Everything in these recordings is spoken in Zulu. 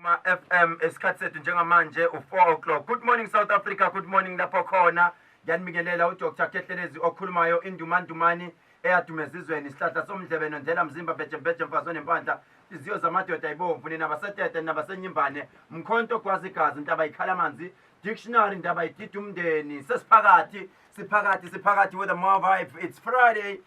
Vuma FM, esikhathi sethu njengamanje u4 o'clock. Good morning, South Africa, good morning lapho khona. Ngiyanibingelela, uDr Kehlelezi okhulumayo, indumandumani eyadumezizweni, isihlahla somdlebe nondlela mzimba bheje mfazi onempandla, iziyo zamadoda ibomvu, nina basetete, nina basenyimbane, mkhonto gwazi igazi, ntaba ikhala amanzi, dictionary, ndaba idida umndeni. Sesiphakathi, siphakathi, siphakathi with the more vibe. It's Friday.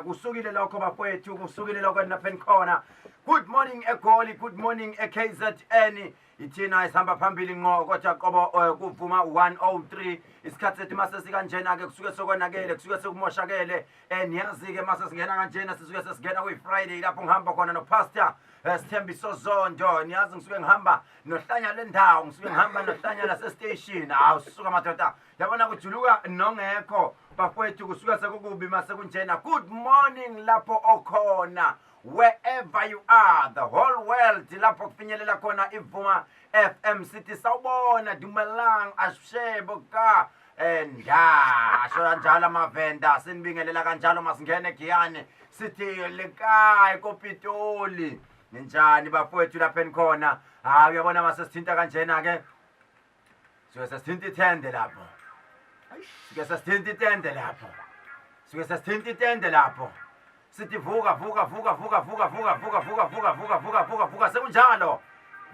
Kusukile lokho bafowethu, kusukile lokho lapha enikhona. Good morning eGoli, good morning eKZN. Ithina esihamba phambili ngqo kodwa qobo kuvuma 103. Isikhathi sethu mase sikanjena ke kusuke sokonakele, kusuke sekumoshakele. Niyazi ke mase singena kanjena sisuke sesingena kuyi Friday lapho ngihamba khona no Pastor Sithembiso Zondo. Niyazi ngisuke ngihamba nohlanya lendawo, ngisuke ngihamba nohlanya lase station. Awu suka madoda. Yabona kujuluka nongekho bafowethu, kusuke sekukubi mase kunjena. Good morning lapho okhona. Wherever you are, the whole world lapho kufinyelela khona iVuma FM, sithi sawubona, dumelang, ashebo ka nda asho kanjalo amavenda, sinibingelela kanjalo. Masingene giyane, sithi lekae kopitoli, ninjani bafowethu lapha enikhona? Hayi, uyabona mase sithinta kanjena ke suke sesithinta ithende lapho, suke sesithinta itende lapho, suke sesithinta itende lapho. Sithi vuka, vuka, vuka, vuka, vuka, vuka, vuka, vuka, vuka, vuka, vuka, vuka, vuka, sekunjalo.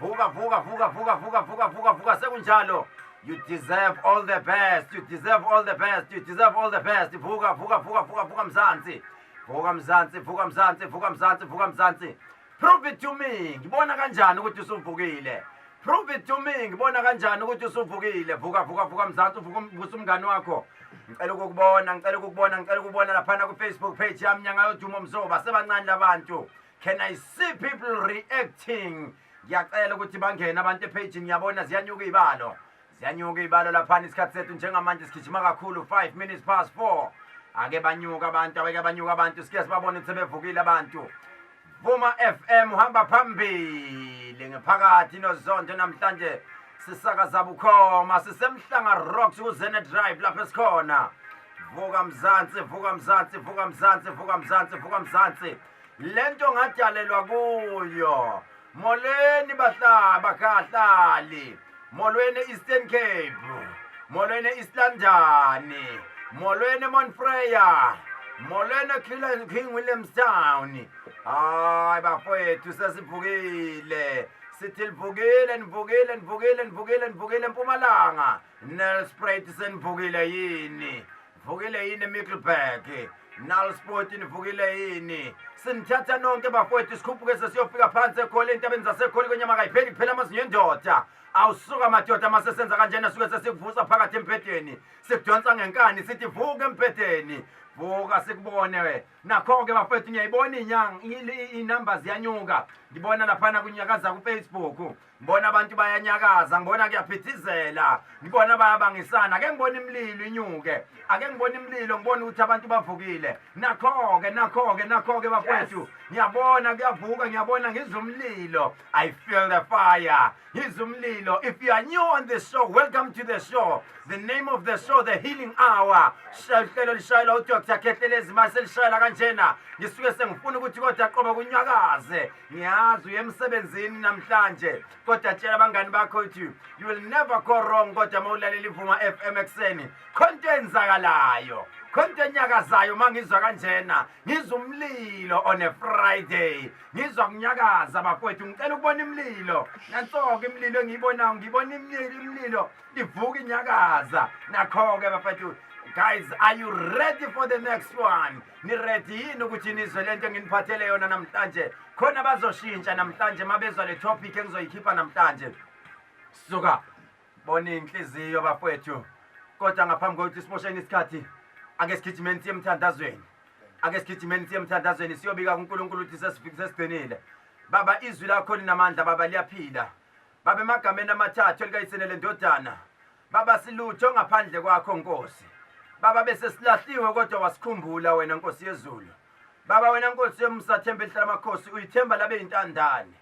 Vuka, vuka, vuka, vuka, vuka, vuka, vuka, vuka, sekunjalo. You deserve all the best, you deserve all the best, you deserve all the best. Vuka, vuka, vuka, vuka, vuka Mzansi, vuka Mzansi, vuka Mzansi, vuka Mzansi, vuka Mzansi. Prove it to me, ngibona kanjani ukuthi usuvukile? Prove it to me, ngibona kanjani ukuthi usuvukile? Vuka, vuka, vuka Mzansi, uvuka uvusa umngani wakho. Ngicela ukukubona, ngicela ukukubona, ngicela ukubona laphana ku-Facebook page yami, Nyanga Yodumo Mzoba. Sebancane labantu. Can I see people reacting? Ngiyacela ukuthi bangene abantu epage. Ngiyabona ziyanyuka iy'balo, ziyanyuka iy'balo laphana. Isikhathi sethu njengamanje sigijima kakhulu, 5 minutes past 4. Ake banyuka abantu, abeke banyuka abantu, sike sibabone ukuthi sebevukile abantu. Vuma FM uhamba phambili ngephakathi noZondo. Namhlanje sisakaza bukhoma, sisemhlanga Rocks kuZene Drive lapho esikhona. Vuka Mzansi, vuka Mzansi, vuka Mzansi, vuka Mzansi, vuka Mzansi. Lento ngadalelwa kuyo. Molweni bahlaba kahlali, molweni Eastern Cape, molweni East London, molweni Mount Frere, molweni King Williamstown. Hayi bafowethu, sesivukile, sithi livukile, nivukile, nivukile, nivukile, nivukile eMpumalanga, Nelspruit, senivukile yini? Vukile yini eMiddelburg, Nelspruit, nivukile yini? Sinithatha nonke bafowethu, sikhuphuke sesiyofika phansi eGoli, entabeni zaseGoli, kwenyama kayipheli kuphela amazinyo endoda. Awusuka madoda, mase senza kanjena suke sesikuvusa phakathi embhedeni, sikudonsa ngenkani, sithi vuka embhedeni, vuka sikubone we. Nakho-ke bafowethu, ngiyayibona inyanga, iy'namba ziyanyuka. Ngibona laphana kunyakaza ku-Facebook, ngibona abantu bayanyakaza, ngibona kuyaphithizela, ngibona bayabangisana. Ake ngibone imililo inyuke, ake ngibone imililo, ngibone ukuthi abantu bavukile. Nakho-ke, nakho-ke, nakho-ke bafowethu, ngiyabona kuyavuka, ngiyabona, ngizwa umlilo. I feel the fire, ngizwa umlilo. If you are new on the show, welcome to the show. The name of the show, The Healing Hour. Hlelo lishayela uDr Kehlelezi. Mase lishayela kanjena ngisuke sengifuna ukuthi kodwa qobe kunyakaze. Ngiyazi uye emsebenzini namhlanje, kodwa tshela abangani bakho ukuthi you will never go wrong kodwa uma ulalela iVuma FM ekuseni. Khonto enzakalayo, khonto enyakazayo. Uma ngizwa kanjena, ngizwa umlilo on a Friday, ngizwa kunyakaza bafowethu. Ngicela ukubona imililo. Nansoke imililo engiyibonayo, ngibona imililo, imililo ivuka, inyakaza. Nakho-ke bafethu. Guys, are you ready for the next one? Ni-ready yini ukuthi nizwe lento enginiphathele yona namhlanje? Khona bazoshintsha namhlanje mabezwa le topic engizoyikhipha namhlanje. Suka bona inhliziyo bafowethu. Kodwa ngaphambi kokuthi simosheni isikhathi, ake sigijimeni siye emthandazweni, ake sigijimeni siye emthandazweni, siyobika kuNkulunkulu ukuthi sesigcinile. Baba, izwi lakho linamandla Baba, liyaphila Baba. Emagameni amathathu elikayise nelendodana Baba, silutho ngaphandle kwakho Nkosi. Baba, bese silahliwe kodwa wasikhumbula wena Nkosi yezulu. Baba, wena Nkosi yomusa, themba elihlala amakhosi, uyithemba labe intandane.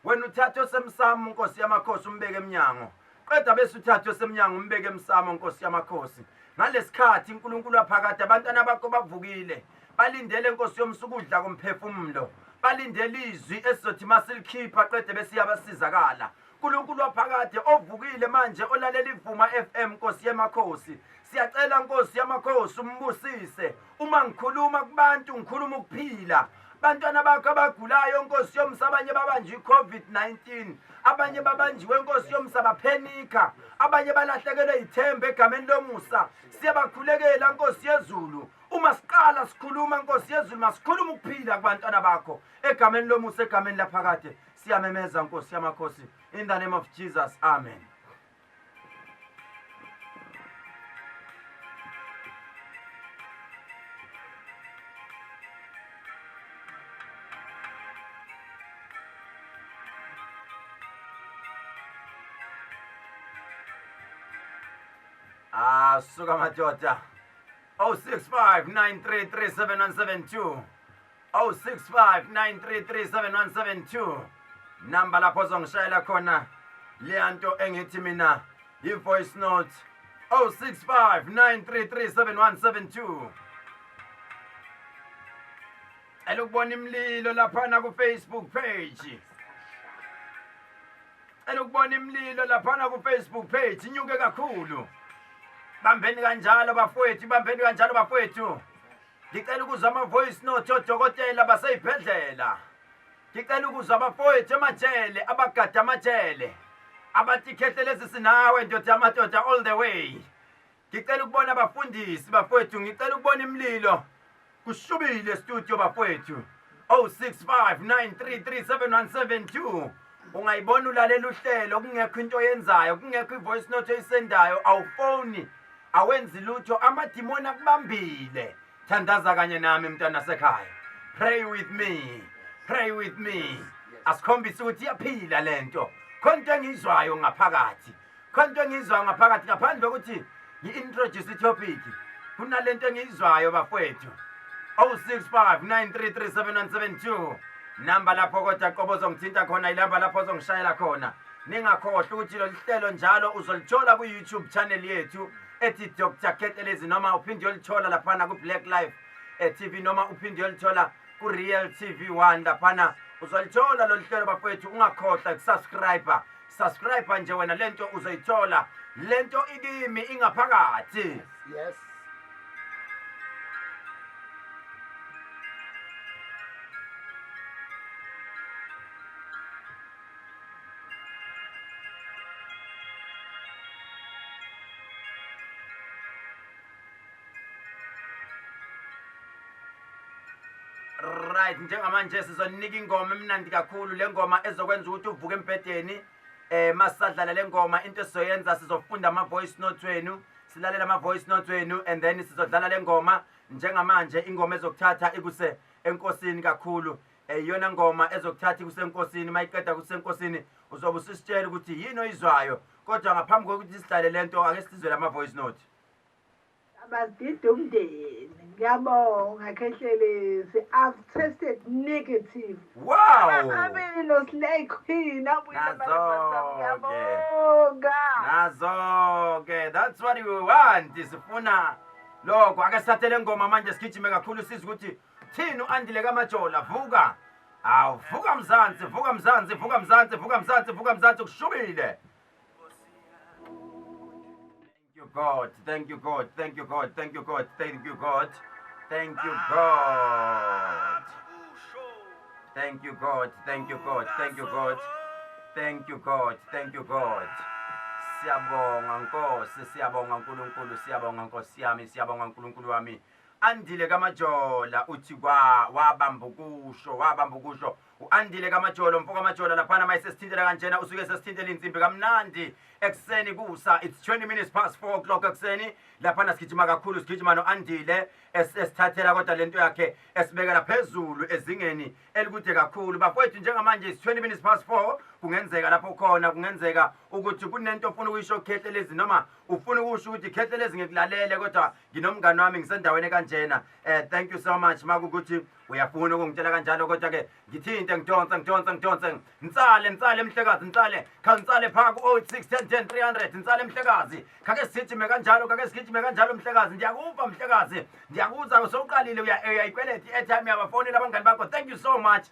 Wena uthatha osemsamo, Nkosi yamakhosi, umbeke emnyango, qeda bese uthatha osemnyango umbeke emsamo, Nkosi yamakhosi. Ngalesikhathi, uNkulunkulu waphakade, abantwana bakho bavukile, balindele, Nkosi yomusa, ukudla komphefumulo, balindele izwi esizothi masilikhipha qede bese iyabasizakala. Nkulunkulu waphakade ovukile manje olalela ivuma FM Nkosi yemakhosi. Siyacela Nkosi yamakhosi umbusise. Uma ngikhuluma kubantu ngikhuluma ukuphila. Bantwana bakho abagulayo Nkosi yomsa abanye babanjwe iCovid-19 abanye babanjiwe Nkosi yomsa baphenika abanye balahlekelwe ithemba egameni lomusa siyabakhulekela Nkosi yezulu uma siqala sikhuluma Nkosi yezulu masikhuluma ukuphila kubantwana bakho egameni lomusa egameni laphakade siyamemeza Nkosi yamakhosi in the name of Jesus amen. Ah, suka madoda. 0659337172. 0659337172. Namba lapho ozongishayela khona leyanto engithi mina i-voice note 0659337172. Cela ukubona imililo laphana ku-Facebook page. Cela ukubona imililo laphana ku-Facebook page inyuke kakhulu. Bambeni kanjalo bafowethu, bambeni kanjalo bafowethu. Ngicela ukuzwa ama-voice note odokotela basey'bhedlela. Ngicela ukuzwa abafowethu emajele abagada amajele. Abathi khehlelezi sinawe ndoda yamadoda all the way. Ngicela ukubona abafundisi bafowethu, ngicela ukubona imililo. Kushubile studio bafowethu. 0659337172. Ungayibona ulalela uhlelo kungekho into oyenzayo, kungekho ivoice note oyisendayo, awufoni, awenzi lutho, amadimoni akubambile. Thandaza kanye nami mntwana sekhaya. Pray with me. Pray with me. Asikhombise ukuthi iyaphila lento. Khona into engiyizwayo ngaphakathi. Khona into engiyizwayo ngaphakathi ngaphandle kokuthi ngi-introduce i-topic. Kunalento engiyizwayo bafowethu. 0659337172 namba lapho kodwa qobo ozongithinta khona ilamba lapho ozongishayela khona. Ningakhohlwa ukuthi lolu hlelo njalo uzolithola ku-YouTube channel yethu ethi Dr Khehlelezi noma uphinde uyolithola laphana ku-Black Life TV noma uphinde uyolithola ku-Real TV 1 laphana uzolithola lolu hlelo bafowethu ungakhohlwa ukusubscribe subscribe nje wena lento uzoyithola lento ikimi ingaphakathi Yes. Right, njengamanje sizonika ingoma emnandi kakhulu le ngoma ezokwenza ukuthi uvuke embhedeni eh masadlala le ngoma into esizoyenza sizofunda ama voice note wenu silalela ama voice note wenu and then sizodlala le ngoma njengamanje ingoma ezokuthatha ikuse enkosini kakhulu iyona ngoma ezokuthatha ikusenkosini mayiqeda kusenkosini uzobe usisitshela ukuthi yini oyizwayo kodwa ngaphambi kokuthi sidlale lento ake sizwe lama voice note. Abazidida umndeni. Ngiyabonga Khehlelezi. I've tested negative. Wow! Abili no Slay Queen. Abuyile Nazo-ke. Ngiyabonga. Nazo-ke that's what we want sifuna lokho ake sithathe le ngoma manje sigijime kakhulu sizwe ukuthi thini u-andile kamajola vuka awu vuka mzansi vuka mzansi vuka mzansi vuka mzansi vuka mzansi kushubile. Thank you God, thank you God, thank you God, thank you God, thank you God, thank you God. Thank you God, thank you God, thank you God. Thank you God, thank you God. Siyabonga Nkosi, siyabonga uNkulunkulu, siyabonga Nkosi yami, siyabonga uNkulunkulu wami. Andile kaMajola uthi kwa wabamba ukusho, wabamba ukusho. U-Andile kaMajola umfo kaMajola laphana mayesesithintela kanjena usuke sesithintela insimbi kamnandi ekuseni kusa it's 20 minutes past 4 o'clock ekuseni laphana sigijima kakhulu sigijima no-Andile esithathela kodwa lento yakhe esibekela phezulu ezingeni elikude kakhulu bafowethu njengamanje it's 20 minutes past 4 kungenzeka lapho khona kungenzeka ukuthi kunento ofuna ukuyisho Khehlelezi noma ufuna ukusho ukuthi Khehlelezi ngikulalele kodwa nginomngani wami ngisendaweni kanjena thank you so much makukuthi uyafuna ukungitshela kanjalo kodwa ke ngithinte ngidonse ngidonse ngidonse nsale nsale mhlekazi nsale khansale pha ku 06 10 10 300 nsale mhlekazi khake sigijime kanjalo khake sigijime kanjalo mhlekazi ndiyakuva mhlekazi ndiyakuza sowuqalile uyayikweleta i-airtime yabafonela abangani bakho thank you so much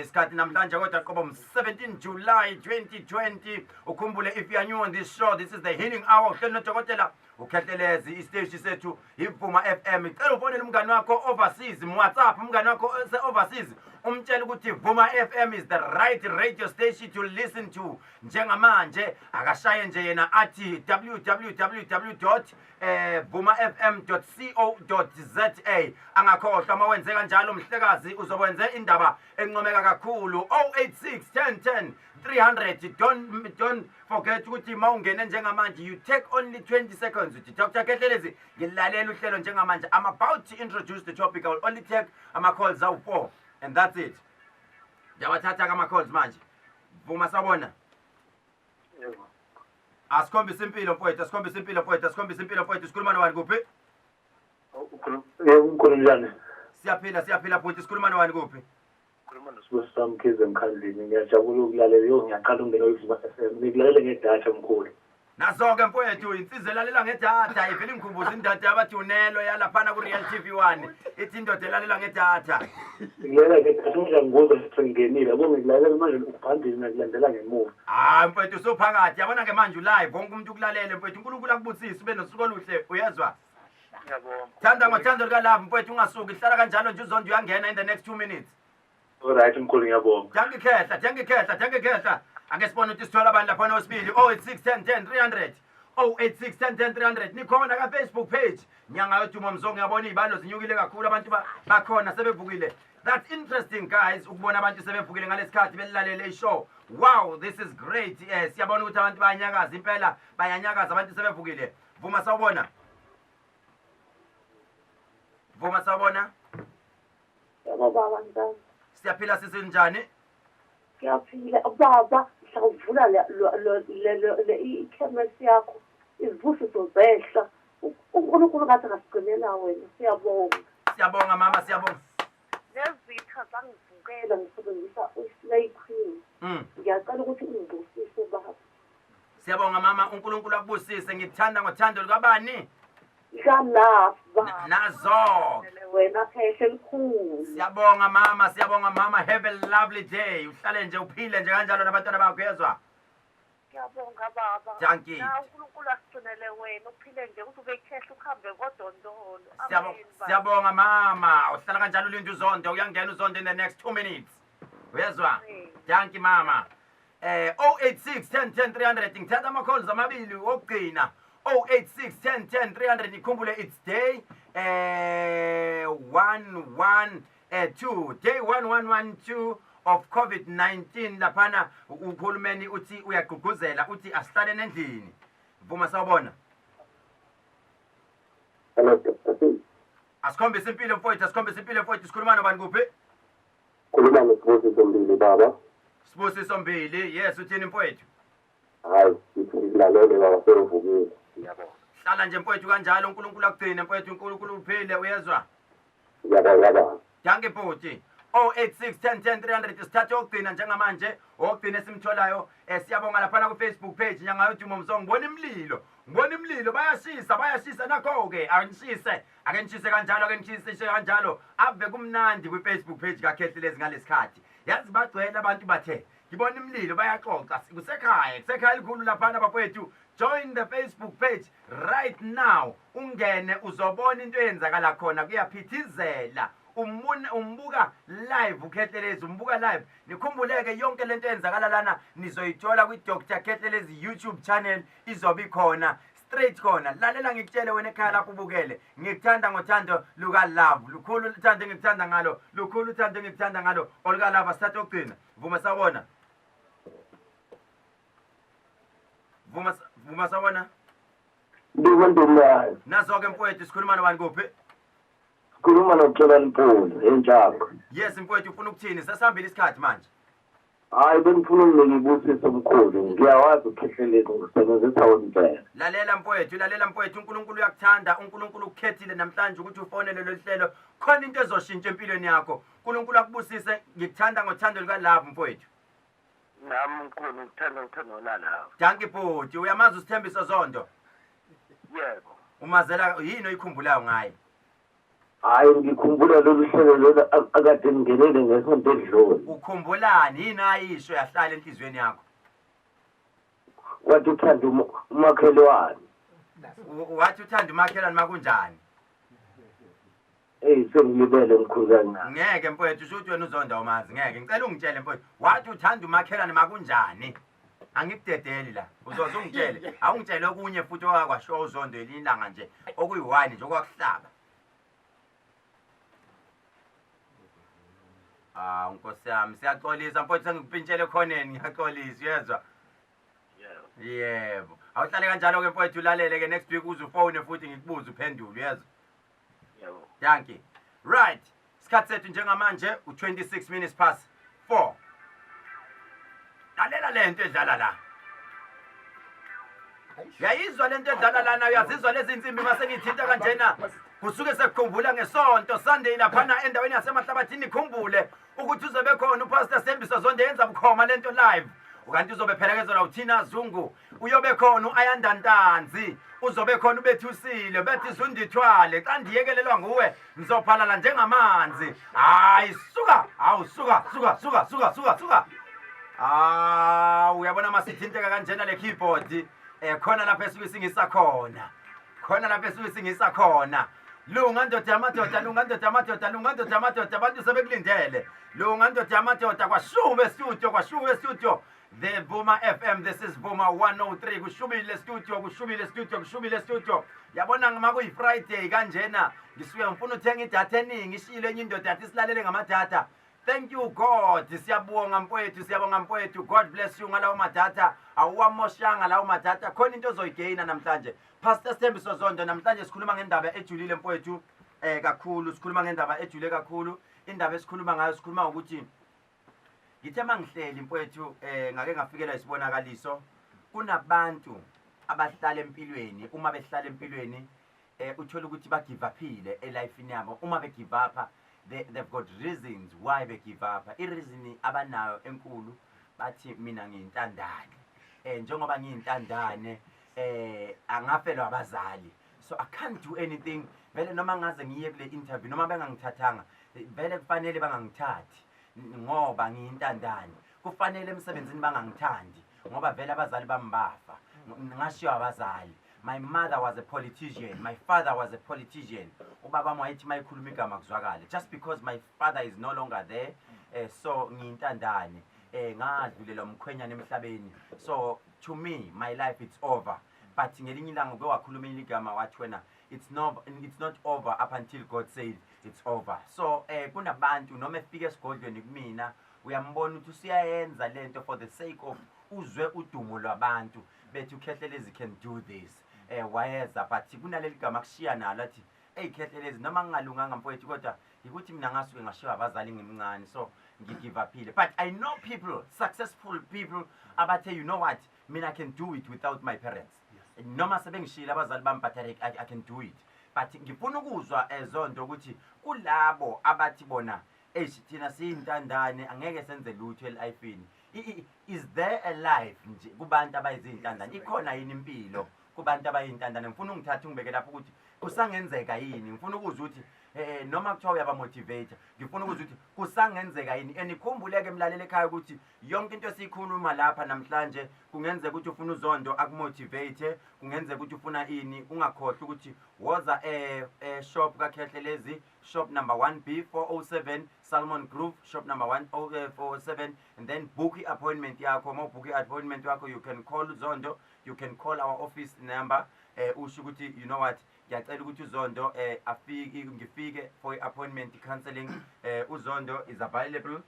isikhathi namhlanje kodwa qobo 17 July. July 2020. Ukhumbule, if you are new on this show, this is the Healing Hour. Uhleli nodokotela uKhehlelezi, isiteshi sethu iVuma FM. Icela ufonele umngani wakho overseas, WhatsApp umngani wakho ose-overseas, umtshele ukuthi Vuma FM is the right radio station to listen to njengamanje. Akashaye nje yena athi www vumafm.co.za. Angakhohlwa, uma wenze kanjalo mhlekazi, uzokwenze indaba encomeka kakhulu. 086 10 10 300. Don't forget ukuthi uma ungene njengamanje, you take only 20 seconds, uthi, "Dr Kehlelezi, ngilalela uhlelo njengamanje. I'm about to introduce the topic. I will only take ama-calls awu-4 and that's it." Ngiyawathatha-ke ama-calls manje. Vuma, sawubona. Yebo. Asikhombise impilo mfowethu, asikhombise impilo mfowethu, asikhombise impilo mfowethu. Sikhuluma nobani, kuphi? Yebo, mkhulu, njani? Siyaphila, siyaphila futhi. Sikhuluma nobani, kuphi? Khuluma noSibusiso Mkhize eMkhandlini. Ngiyajabula ukulalela. Yo, ngiyaqala ukungena kwiVuma FM. Ngikulalele ngedatha, mkhulu. Nazo-ke mfowethu, insizwa elalela ngedatha. Ivele ingikhumbuza indoda yabathi unelo yalaphana ku-Real TV 1, ithi indoda elalela ngedatha. Ngikulalela ngedatha manje, ngikuzwa sengingenile. Yabo, ngikulalela manje uphambili, ngakulandela ngemuva. Hayi mfowethu, usuphakathi, yabona-ke manje ulive, wonke umuntu ukulalele mfowethu. UNkulunkulu akubusise, ube nosuku oluhle, uyezwa? Ngiyabonga. Thanda ngothando lukalove mfowethu, ungasuki, hlala kanjalo nje. Uzondo uyangena in the next 2 minutes. Alright mkhulu, ngiyabonga. Dankie khehla, dankie khehla, dankie khehla. Ake sibone ukuthi sithola abantu laphana wesibili. 086 10 10 300, 086 10 10 300. Nikhona ka-Facebook page Nyanga Yodumo Mzo. Ngiyabona iy'balo zinyukile kakhulu, abantu bakhona sebevukile. That's interesting guys, ukubona abantu sebevukile ngalesikhathi belilalele ishow. Wow, this is great. Siyabona ukuthi abantu bayanyakaza impela, bayanyakaza abantu sebevukile. Vuma, sawubona. Vuma, sawubona. Yebo baba, njani? Siyaphila sisinjani? Ngiyaphila baba, mhla uvula le ikhemesi yakho, izibusiso zehla. UNkulunkulu ngathi angasigcinela wena, siyabonga. Siyabonga mama, siyabonga. Nezitha zangivukela ngisebenzisa uSlay Queen. Ngiyacela ukuthi ungibusise baba. Siyabonga mama, uNkulunkulu akubusise. Ngikuthanda ngothando lukabani? Lika-love baba. Nazo. Wena khehle elikhulu. Siyabonga mama, siyabonga mama. Have a lovely day. Uhlale nje uphile nje kanjalo nabantwana bakho, yezwa? Ngiyabonga baba. Dankie. Na uNkulunkulu asigcinele wena, uphile nje ukuthi ube khehle uhambe kodondolo. Siyabonga, Amen, baba. siyabonga mama. Uhlala kanjalo ulinde uZondo, uyangena uZondo in the next 2 minutes. Uyezwa? Amen. Dankie mama. 086 10 10 300, ngithatha ama calls amabili okugcina. 086 10 10 300. Nikhumbule, it's day 112, day 1112 of COVID-19. Laphana uhulumeni uthi uyagqugquzela, uthi asihlaleni endlini. Vuma, sawubona. Hello, Dr. P. Asikhombise impilo mfowethu, asikhombise impilo mfowethu. Sikhuluma nobani, kuphi? Khuluma noSibusiso Mbili baba. Sibusiso Mbili, yes, uthini mfowethu? Hayi, ngithi ngikulalele baba, sengivukile. Ngiyabonga. Hlala nje mfowethu kanjalo, uNkulunkulu akugcine mfowethu, uNkulunkulu uphile, uyezwa? Ngiyabonga baba. Dankie bhuti. 086 10 10 300, sithathe okugcina njengamanje, okugcina esimtholayo. Siyabonga laphana ku-Facebook page Nyanga Yodumo Mzo. Ngibona imililo, ngibona imililo, bayashisa, bayashisa. Nakho-ke, akenishise, ake nishise kanjalo, ake nishise kanjalo. Ave kumnandi kwi-Facebook page kaKhehlelezi ngalesikhathi, yazi bagcwele abantu, bathe ngibona imililo, bayaxoxa. Kusekhaya, kusekhaya elikhulu laphana bafowethu. Join the Facebook page right now, ungene uzobona into eyenzakala khona, kuyaphithizela. Umbona, umbuka live uKhehlelezi, umbuka live. Nikhumbuleke, yonke lento eyenzakala lana nizoyithola kwi-Dr Khehlelezi YouTube channel, izobe ikhona straight khona. Lalela ngikutshele wena ekhaya lapho ubukele, ngikuthanda ngothando luka-love, lukhulu uthando engikuthanda ngalo, lukhulu uthando engikuthanda ngalo oluka-love. Asithathe okugcina. Vuma, sawubona. Vuma, vuma, sawubona. Ndiko. Nazo-ke mfowethu, sikhuluma nobani, kuphi? Khuluma noXolani Mpondo enjalo. Yes mfowethu, ufuna ukuthini? Sesihambile isikhathi manje. Hayi, bengifuna ukunika ibusiso omkhulu. Ngiyawazi uKhehlelezi, ngisebenzisa wona. Lalela mfowethu, lalela mfowethu, uNkulunkulu uyakuthanda, uNkulunkulu ukukhethile namhlanje ukuthi ufonele lolu hlelo. Khona into ezoshintsha empilweni yakho. uNkulunkulu akubusise, ngikuthanda ngothando luka-love mfowethu. Nami mkhulu ngikuthanda uthando lalapho. Dankie bhuti. Uyamazi uSithembiso Zondo? Yebo. Umazela yini oyikhumbulayo ngaye? Hhayi, ngikhumbula lolu hlelo lolu akade ngingenele ngesonto edlule. Ukhumbulani? Yini ayisho yahlala enhliziyweni yakho? Wathi uthanda umakhelwane. Wathi uthanda umakhelwane makunjani? Eyi, sengilibele mkhulu kancane. Ngeke mfowethu, usho ukuthi wena uzonda umazi. Ngeke, ngicela ungitshele mfowethu. Wathi uthanda umakhelwane makunjani? Angikudedeli la. Uzoze ungitshele. Awungitshele okunye futhi owakwasho uZondo elinye ilanga nje okuyi-one nje okwakuhlaba. Ah, nkosi yami, siyaxolisa mfowethu, sengikupintshele ekhoneni, ngiyaxolisa, uyezwa? Yebo. Awuhlale kanjalo ke mfowethu, ulalele ke next week uze ufone futhi ngikubuze uphendule, uyezwa? Yebo. Dankie. Right. Isikhathi sethu njengamanje u-26 minutes past 4. Lalela lento edlala la. Uyayizwa lento edlala lana, uyazizwa lezi nsimbi mase ngithinta kanjena. Kusuke sekukhumbula ngesonto Sunday laphana endaweni yaseMahlabathini, khumbule ukuthi uzobe khona uPastor Sthembiso Zondo yenza bukhoma lento live. Ukanti uzobe phelekezelwa uThina Zungu, uyobe khona uAyanda Ntanzi, uzobe khona uBethusile, bethi Zundithwale, xa ndiyekelelwa nguwe ngizophalala njengamanzi. Hayi suka, hawu suka, suka, suka, suka, suka, suka. Ah, uyabona masithinteka kanjena le keyboard, khona lapha esuke singisa khona. Khona lapha esuke singisa khona. Lunga ndoda yamadoda, lunga ndoda yamadoda, lunga ndoda yamadoda, abantu sebekulindele. Lunga ndoda yamadoda, kwashube studio, kwashube studio. The Vuma FM, this is Vuma 103. Kushubile studio, kushubile studio, kushubile studio. Yabona ngima kuyi Friday kanjena, ngisuke ngifuna uthenga idatha eningi, ishilo enye indoda yathi silalele ngamadatha. Thank you God, siyabonga mfowethu, siyabonga mfowethu. God bless you ngalawo madatha. Awuwamoshanga lawo madatha. Khona into ozoyigaina namhlanje. Pastor Sthembiso Zondo, namhlanje sikhuluma ngendaba ejulile mfowethu, kakhulu. Sikhuluma ngendaba ejule kakhulu. Indaba esikhuluma ngayo, sikhuluma ngokuthi ngithe mangihleli mfowethu, ngake ngafikelwa isibonakaliso. Kunabantu abahlala empilweni, uma behlala empilweni, uthola ukuthi ba give upile elifini yabo. Uma be give up, they've got reasons why be give up. I-reason abanayo enkulu, bathi mina ngiyintandane, njengoba ngiyintandane, angafelwa abazali, so I can't do anything vele. Noma ngaze ngiye kule interview, noma bengangithathanga, vele kufanele bangangithathi ngoba ngiyintandane. Kufanele emsebenzini bangangithandi ngoba vele abazali bami bafa, ngashiywa abazali. My mother was a politician, my father was a politician. Ubaba wami wayethi mayikhuluma igama kuzwakale. Just because my father is no longer there, so ngiyintandane, ngadlulelwa umkhwenyana emhlabeni, so to me my life, it's over. But ngelinye ilanga uke wakhuluma elinye igama, wathi wena it's not over up until God said it's over. So kunabantu noma efika esigodlweni kumina, uyambona ukuthi usuyayenza lento for the sake of uzwe udumo lwabantu, bethi uKhehlelezi can do this, wayeza. But kunaleli gama kushiya nalo, athi eyi Khehlelezi, noma ngingalunganga mfowethu, kodwa yikuthi mina ngasuke ngashiywa abazali ngimncane, so ngigive upile. But I know people, successful people, abathe, "You know what, mina I can do it without my parents, noma sebengishiyile abazali bami, but I can do it." But ngifuna ukuzwa ezonto ukuthi kulabo abathi bona, eish, thina siyintandane, angeke senze lutho elifini, is there a life nje kubantu abayizintandane? Ikhona yini impilo kubantu abayintandane? Ngifuna ungithathe ungibeke lapho ukuthi kusangenzeka yini. Ngifuna ukuzwa ukuthi noma kuthiwa uyabamotivate, ngifuna ukuzwa ukuthi kusangenzeka yini. And ikhumbuleke mlaleli ekhaya ukuthi yonke into esiyikhuluma lapha namhlanje, kungenzeka ukuthi ufuna uZondo akumotivate, kungenzeka ukuthi ufuna ini. Ungakhohlwa ukuthi woza shop kaKhehlelezi, shop number 1B 407 Salmon Grove, shop number 10407, and then book i-appointment yakho. Uma ubook i-appointment yakho, you can call uZondo, you can call our office number, usho ukuthi, "You know what, ngiyacela ukuthi uZondo afike, ngifike for i-appointment counseling." UZondo is available,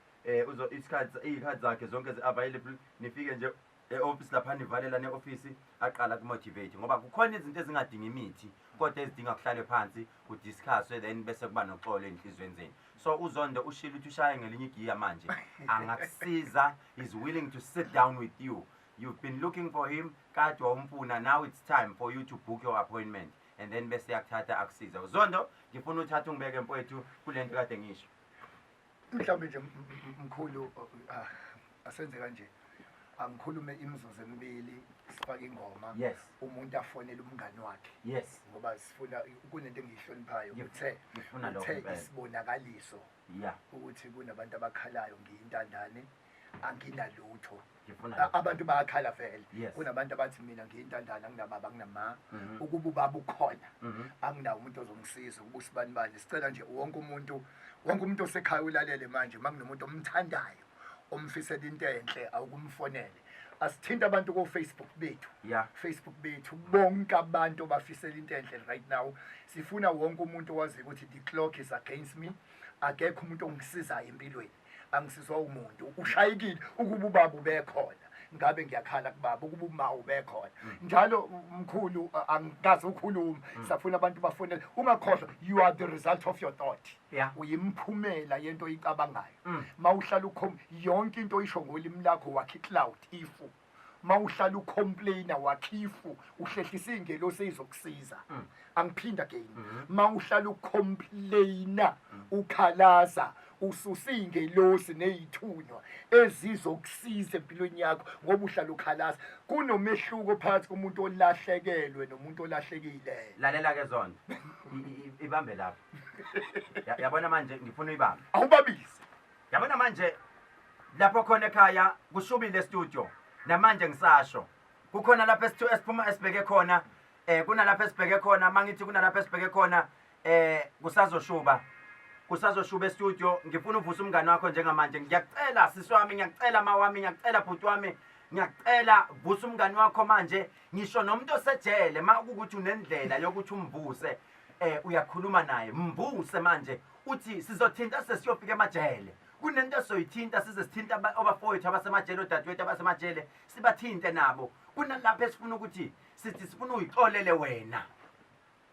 uzo isikhathi, iy'khathi zakhe zonke zi-available. Nifike nje e-office lapha, nivalela ne-ofisi, aqala kumotivate, ngoba kukhona izinto ezingadingi imithi kodwa ezidinga kuhlalwe phansi kudiscusswe, then bese kuba noxolo ey'nhliziyweni zenu. So uZondo ushilo ukuthi ushaye ngelinye igiya manje, angakusiza, is willing to sit down with you. You've been looking for him, kade wawumfuna. Now it's time for you to book your appointment and then bese yakuthatha akusiza uZondo. Ngifuna uthathe ungibeke mfowethu kule nto kade ngisho. Mhlawumbe nje mkhulu, asenze kanje, angikhulume imizuzu emibili. sifake ingoma, umuntu afonele umngani wakhe, ngoba sifuna kunento engiyihloniphayo, uthe Ngifuna lokho uthe impela. Isibonakaliso ukuthi kunabantu abakhalayo, ngiyintandane, anginalutho. Ngifuna lokho. Abantu bayakhala vele. Kunabantu abathi mina ngiyintandane, anginababa, anginama, ukuba ubaba ukhona, anginawo umuntu ozongisiza, ukuba usibani bani. Sicela nje wonke umuntu osekhaya ulalele manje, uma kunomuntu omthandayo, omfisela into enhle, awukumfonele. Asithinte abantu ko-Facebook bethu, Facebook bethu, bonke abantu abafisela into enhle right now. Sifuna wonke umuntu owaziyo ukuthi the clock is against me, akekho umuntu ongisizayo empilweni, angisizwa umuntu, ushayekile. Ukuba ubaba ubekhona, ngabe ngiyakhala kubaba. Ukuba uma ubekhona njalo, mkhulu, angikaze ukhuluma. Safuna abantu bafonele. Ungakhohlwa, you are the result of your thought. Uyimphumela yento oyicabangayo. Mawuhlala ukhom yonke into oyisho ngolimi lakho, wakha i-cloud, ifu. Mawuhlala ucomplaina, wakha ifu, uhlehlisa iy'ngelosi ey'zokusiza. Angiphinda again, mawuhlala ucomplaina, ukhalaza, ususa iy'ngelosi ney'thunywa ezizokusiza empilweni yakho, ngoba uhlala ukhalaza. Kunomehluko phakathi komuntu olahlekelwe nomuntu olahlekile. Lalela ke zona. Ibambe lapho. Yabona manje ngifuna uyibambe. Awubabize. Yabona manje lapho khona ekhaya kushubile studio. Namanje ngisasho. Kukhona lapho esiphuma esibheke khona, kunalapho esibheke khona. Mangithi kunalapho esibheke khona, kusazoshuba. Kusazoshuba e-studio. Ngifuna uvuse umngane wakho njengamanje. Ngiyakucela sisi wami, ngiyakucela ma wami, ngiyakucela bhuti wami. Ngiyakucela, vusa umngane wakho manje. Ngisho nomuntu osejele, makukuthi unendlela yokuthi umvuse, uyakhuluma naye, mvuse manje. Uthi sizothinta sesiyofika emajele. Kunento esoyithinta size sithinta abafowethu abasemajele, odadewethu abasemajele, sibathinte nabo. Kunalapho esifuna ukuthi sithi sifuna uyixolele wena.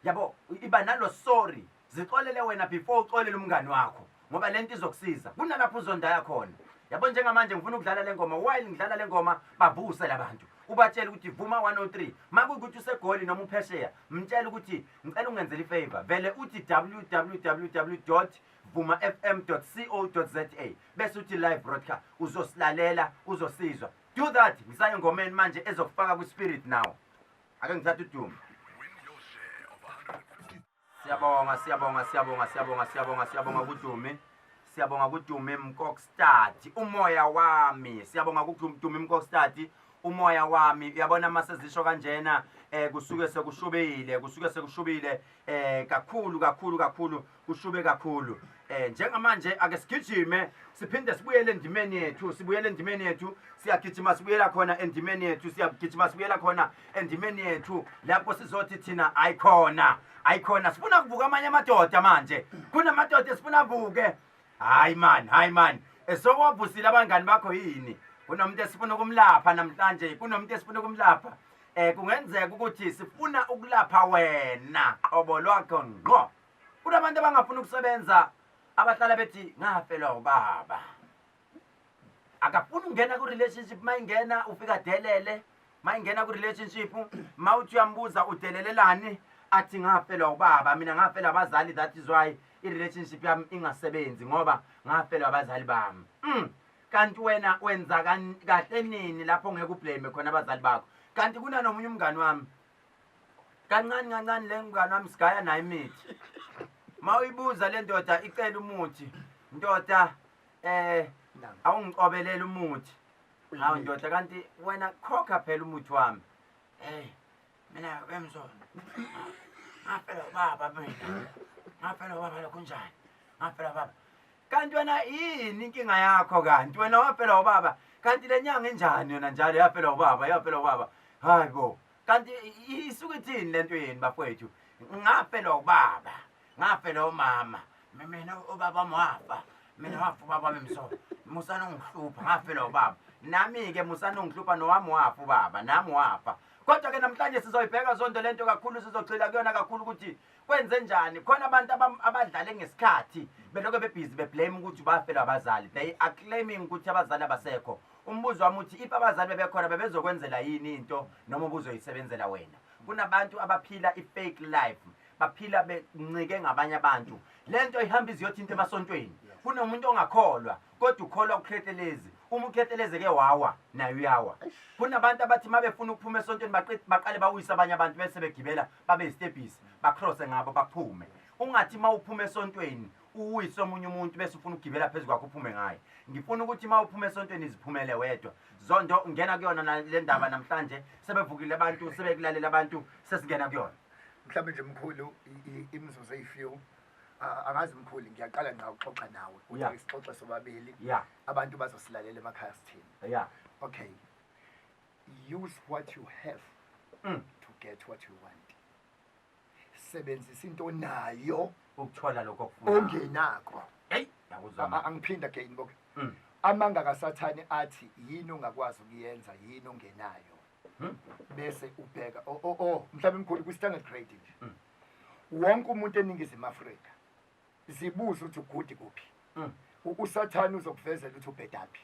Yabo, iba nalo sorry, zixolele wena before uxolele umngani wakho, ngoba lento izokusiza. Kunalapho uzondaya khona. Yabo, njengamanje ngifuna ukudlala le ngoma. While ngidlala le ngoma, bavuse labantu, ubatshele ukuthi Vuma 103. Makuwukuthi useGoli noma uphesheya, mtshele ukuthi ngicela ungenzele ifavor, vele uthi www.vumafm.co.za, bese uthi live broadcast, uzosilalela, uzosizwa. Do that. Ngisaye ngomeni manje ezokufaka kwi-spirit now. Ake ngithathe udumo. Siyabonga, siyabonga, siyabonga, siyabonga, siyabonga, siyabonga kuDumi. Siyabonga kuDumi Mkokstad, umoya wami. Siyabonga kuDumi Mkokstad, umoya wami. Uyabona masezisho kanjena, kusuke sekushubile, kusuke sekushubile kakhulu kakhulu kakhulu, kushube kakhulu. Njengamanje ake sigijime siphinde sibuyele endimeni yethu, sibuyele endimeni yethu. Siyagijima sibuyela khona endimeni yethu, siyagijima sibuyela khona endimeni yethu, lapho sizothi thina ayikhona, ayikhona. Sifuna kuvuka amanye amadoda manje. Kunamadoda esifuna avuke. Hayi man, hayi man, esowavusile abangani bakho yini? Kunomuntu esifuna ukumlapha namhlanje, kunomuntu esifuna ukumlapha. Kungenzeka ukuthi sifuna ukulapha wena qobo lwakho ngqo. Kunabantu abangafuni ukusebenza, abahlala bethi ngafelwa ubaba. Akafuni ukungena ku-relationship. Mayingena ufika delele, mayingena ku-relationship, mawuthi uyambuza udelelelani, athi ngafelwa ubaba mina, ngafelwa abazali, that is why i-relationship yami ingasebenzi, ngoba ngafelwa abazali bami. Kanti wena wenza kahle nini lapho ngeke ublame khona abazali bakho? Kanti kunanomunye umngani wami, kancane kancane le mngani wami sigaya naye imithi. Mawuyibuza le ndoda, icela umuthi, ndoda, awungicobelela umuthi. Hawu ndoda, kanti wena khokha phela umuthi wami. Hey, mina wemzolo ngafela ubaba, mina ngafela ubaba, lokhu njani, ngafela ubaba. Kanti wena yini inkinga yakho? Kanti wena wafela ubaba? Kanti le nyanga injani yona njalo yafela ubaba, yafela ubaba? Hayi bo, kanti isuke ithini lento yeni bafowethu? Ngafelwa ubaba, ngafelwa umama. Mina ubaba wami wafa, mina wafa ubaba wami. Mso musana ungihlupha, ngafelwa ubaba nami-ke, musana ungihlupha, nowami wafa ubaba, nami wafa. Kodwa-ke namhlanje sizoyibheka zonto lento kakhulu, sizogxila kuyona kakhulu ukuthi kwenze njani khona abantu abadlale ngesikhathi belokhu bebhizi beblame ukuthi bafelwa abazali. They are claiming ukuthi abazali abasekho. Umbuzo wami uthi, if abazali bebekhona, bebezokwenzela yini into, noma ubuzoyisebenzela wena? Kunabantu abaphila i-fake life, baphila bencike ngabanye abantu. Le nto ihamba iziyothinta emasontweni. Kunomuntu ongakholwa kodwa ukholwa kuKhehlelezi. Uma uKhehlelezi ke wawa, naye uyawa. Kunabantu abathi uma befuna ukuphuma esontweni baqale bawise abanye abantu bese begibela babe yisitebhisi, bacrosse ngabo baphume. Ungathi uma uphuma esontweni uwise omunye umuntu bese ufuna ukugibela phezu kwakho uphume ngaye. Ngifuna ukuthi uma uphuma esontweni ziphumele wedwa. Zondo, ngena kuyona le ndaba namhlanje. Sebevukile abantu, sebekulalela abantu, sesingena kuyona. Mhlawumbe nje mkhulu imizuzu eyi-few. Angazi mkhulu, ngiyaqala ngqa ukuxoxa nawe. Uthi ake sixoxe sobabili. Abantu bazosilalela emakhaya sithini. Okay. Use what you have to get what you want. Sebenzisa into onayo ukuthola lokho okufunayo. Ongenakho. Hey, ngiyakuzwa manje. Angiphinda again bonke. Amanga kaSathane athi yini ongakwazi ukuyenza, yini ongenayo. Bese ubheka, oh, oh, oh, mhlawumbe mkhulu kwi standard grade nje. Wonke umuntu eNingizimu Afrika zibuza ukuthi ugudi kuphi. USathane uzokuvezela ukuthi ubhedaphi.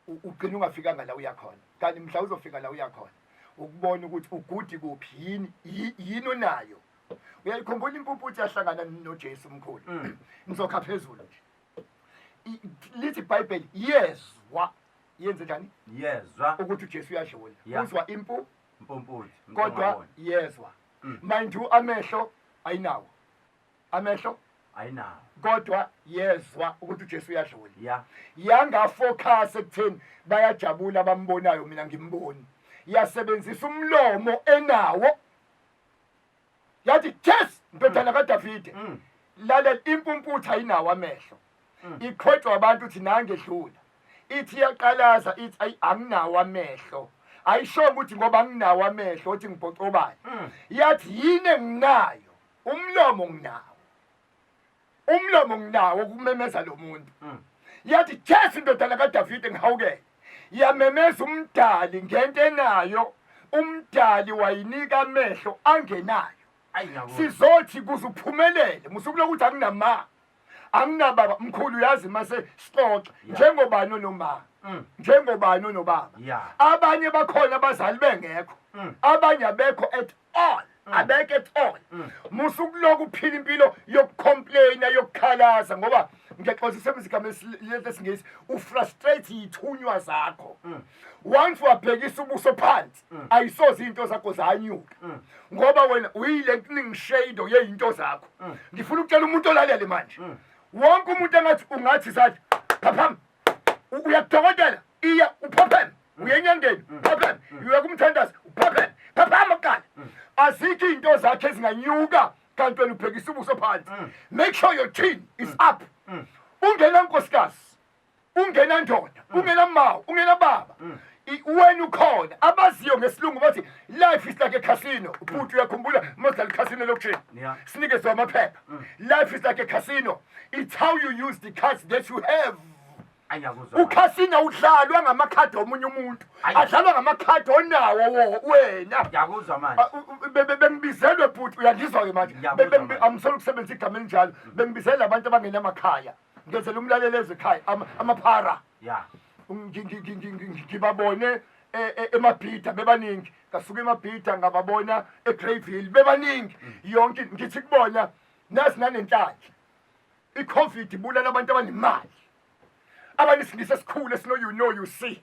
Ugcina ungafikanga la uya khona. Kanti mhla uzofika la uya khona, ukubona ukuthi ugudi kuphi, yini onayo. Uyayikhumbula impumputhe yahlangana noJesu mkhulu. Ngizokha phezulu nje. Lithi iBhayibheli yezwa. Yenze njani? Yezwa. Ukuthi uJesu uyadlula. Uzwa impu? Impumputhe. Kodwa yezwa. Mind you, amehlo ayinawo. Amehlo ayinawo. Kodwa yezwa ukuthi uJesu uyadlula. Yanga focus ekutheni bayajabula abambonayo, mina ngimboni. Yasebenzisa umlomo enawo. Yathi Jesu ndodana kaDavide. Lalela, impumputhe ayinawo amehlo. Iqhotshwa abantu uthi nange edlula. Ithi iyaqalaza ithi ayi anginawo amehlo. Ayisho ukuthi ngoba anginawo amehlo uthi ngibhocobane. Yathi yini enginayo? Umlomo nginawo. Umlomo nginawo ukumemeza lo muntu. Yathi Jesu ndodana kaDavide ngihawukele. Yamemeza umdali ngento enayo. Umdali wayinika amehlo angenayo. Ayi, ngiyakuzwa. Sizothi kuze uphumelele, musuku lokuthi anginama. Anginababa, mkhulu uyazi mase sixoxa njengobani onoma. Njengobani onobaba. Abanye bakhona abazali bengekho. Abanye abekho at all. Abekho at all. Musuku lokhu uphila impilo yokucomplaina, yokukhalaza, ngoba ngiyaxolisa isebenzisa igama lesiNgisi, ufrustrate ithunywa zakho. Once wabhekisa ubuso phansi, ayisoze into zakho zanyuka. Ngoba wena uyile shade yezinto zakho. Ngifuna ukutshela umuntu olalele manje. Wonke umuntu engathi ungathi zathi phapham, uyakudokotela, iya uphaphame, uye enyangeni uphaphame, uya kumthandazo uphaphame, phaphama kuqala. Azikho izinto zakhe ezinganyuka kanti wena ubhekisa ubuso phansi. Make sure your chin is up. Ungena nkosikazi, ungena ndoda, ungena mawu, ungena baba, wena ukhona. Abaziyo ngesilungu bathi life is like a casino. Ubhuti uyakhumbula masidlala i-casino elokishini, sinikezwe amaphepha. Life is like a casino, it's how you use the cards that you have. Ayi, ngiyakuzwa. Ukhasino udlalwa ngamakhadi omunye umuntu, Ayi. adlalwa ngamakhadi onawo wena. Ngiyakuzwa manje. Bengibizelwe bhuti, uyangizwa ke manje? Ngiyakuzwa manje. Angisolo ukusebenzisa igama elinjalo. Bengibizela abantu abangenamakhaya, ngenzela umlaleli ezekhaya, amaphara. Ngibabone eMabhida bebaningi, ngasuka eMabhida ngababona eGreyville bebaningi. Yonke ngithi kubona nazi nanenhlanhla, iCovid ibulala abantu abanemali, abanesingisi esikhulu esino you know you see,